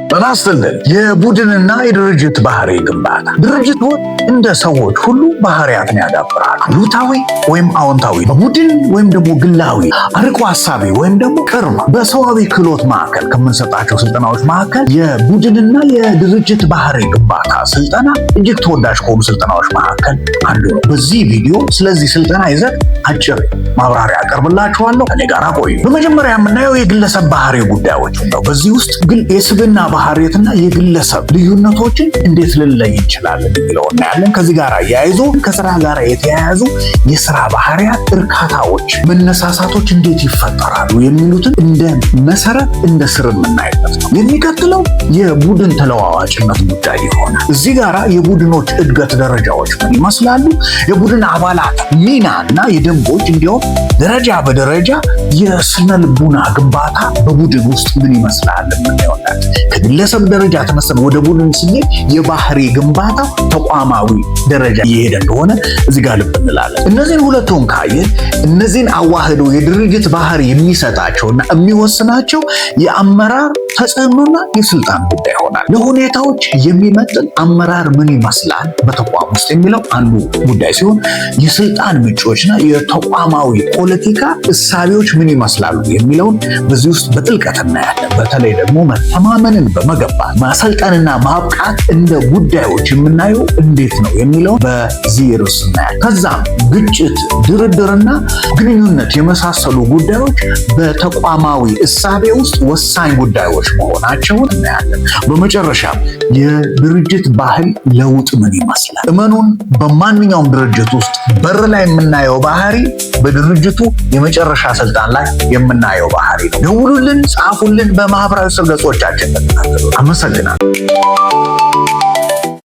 ጤና ይስጥልን። የቡድንና የድርጅት ባህሪ ግንባታ። ድርጅቶች እንደ ሰዎች ሁሉ ባህሪያትን ያዳብራሉ። አሉታዊ ወይም አዎንታዊ፣ በቡድን ወይም ደግሞ ግላዊ፣ አርቆ ሀሳቢ ወይም ደግሞ ቅርብ። በሰዋዊ ክህሎት ማዕከል ከምንሰጣቸው ስልጠናዎች መካከል የቡድንና የድርጅት ባህሪ ግንባታ ስልጠና እጅግ ተወዳጅ ከሆኑ ስልጠናዎች መካከል አንዱ ነው። በዚህ ቪዲዮ ስለዚህ ስልጠና ይዘት አጭር ማብራሪያ አቀርብላችኋለሁ። ከኔ ጋር ቆዩ። በመጀመሪያ የምናየው የግለሰብ ባህሪ ጉዳዮች ነው። በዚህ ውስጥ ግን የስብዕና ባህሪያትና የግለሰብ ልዩነቶችን እንዴት ልንለይ እንችላለን የሚለው እናያለን። ከዚህ ጋር አያይዞ ከስራ ጋር የተያያዙ የስራ ባህሪያት፣ እርካታዎች፣ መነሳሳቶች እንዴት ይፈጠራሉ የሚሉትን እንደ መሰረት፣ እንደ ስር የምናይበት ነው። የሚቀጥለው የቡድን ተለዋዋጭነት ጉዳይ ይሆናል። እዚህ ጋራ የቡድኖች እድገት ደረጃዎች ምን ይመስላሉ፣ የቡድን አባላት ሚና እና የደንቦች፣ እንዲሁም ደረጃ በደረጃ የስነ ልቡና ግንባታ በቡድን ውስጥ ምን ይመስላል የምናየው። ከግለሰብ ደረጃ ተነስተን ወደ ቡድን ስንሄድ የባህሪ ግንባታው ተቋማዊ ደረጃ እየሄደ እንደሆነ እዚህ ጋር ልብ እንላለን። እነዚህን ሁለቱን ካየን፣ እነዚህን አዋህዶ የድርጅት ባህሪ የሚሰጣቸውና የሚወስናቸው የአመራር ተጽዕኖና የስልጣን ጉዳይ ይሆናል። ለሁኔታዎች የሚመጥን አመራር ምን ይመስላል በተቋም ውስጥ የሚለው አንዱ ጉዳይ ሲሆን፣ የስልጣን ምንጮችና የተቋማዊ ፖለቲካ እሳቤዎች ምን ይመስላሉ የሚለውን በዚህ ውስጥ በጥልቀት እናያለን። በተለይ ደግሞ መተማመንን በመገንባት ማሰልጠንና ማብቃት እንደ ጉዳዮች የምናየው እንዴት ነው የሚለውን በዚህ ርዕስ እናያለን። ከዛም ግጭት፣ ድርድርና ግንኙነት የመሳሰሉ ጉዳዮች በተቋማዊ እሳቤ ውስጥ ወሳኝ ጉዳዮች መሆናቸውን እናያለን። በመጨረሻም የድርጅት ባህል ለውጥ ምን ይመስላል? እመኑን፣ በማንኛውም ድርጅት ውስጥ በር ላይ የምናየው ባህሪ በድርጅቱ የመጨረሻ ስልጣን ላይ የምናየው ባህሪ ነው። ደውሉልን፣ ጻፉልን፣ በማህበራዊ ትስስር ገጾቻችን ተከታተሉ። አመሰግናለሁ።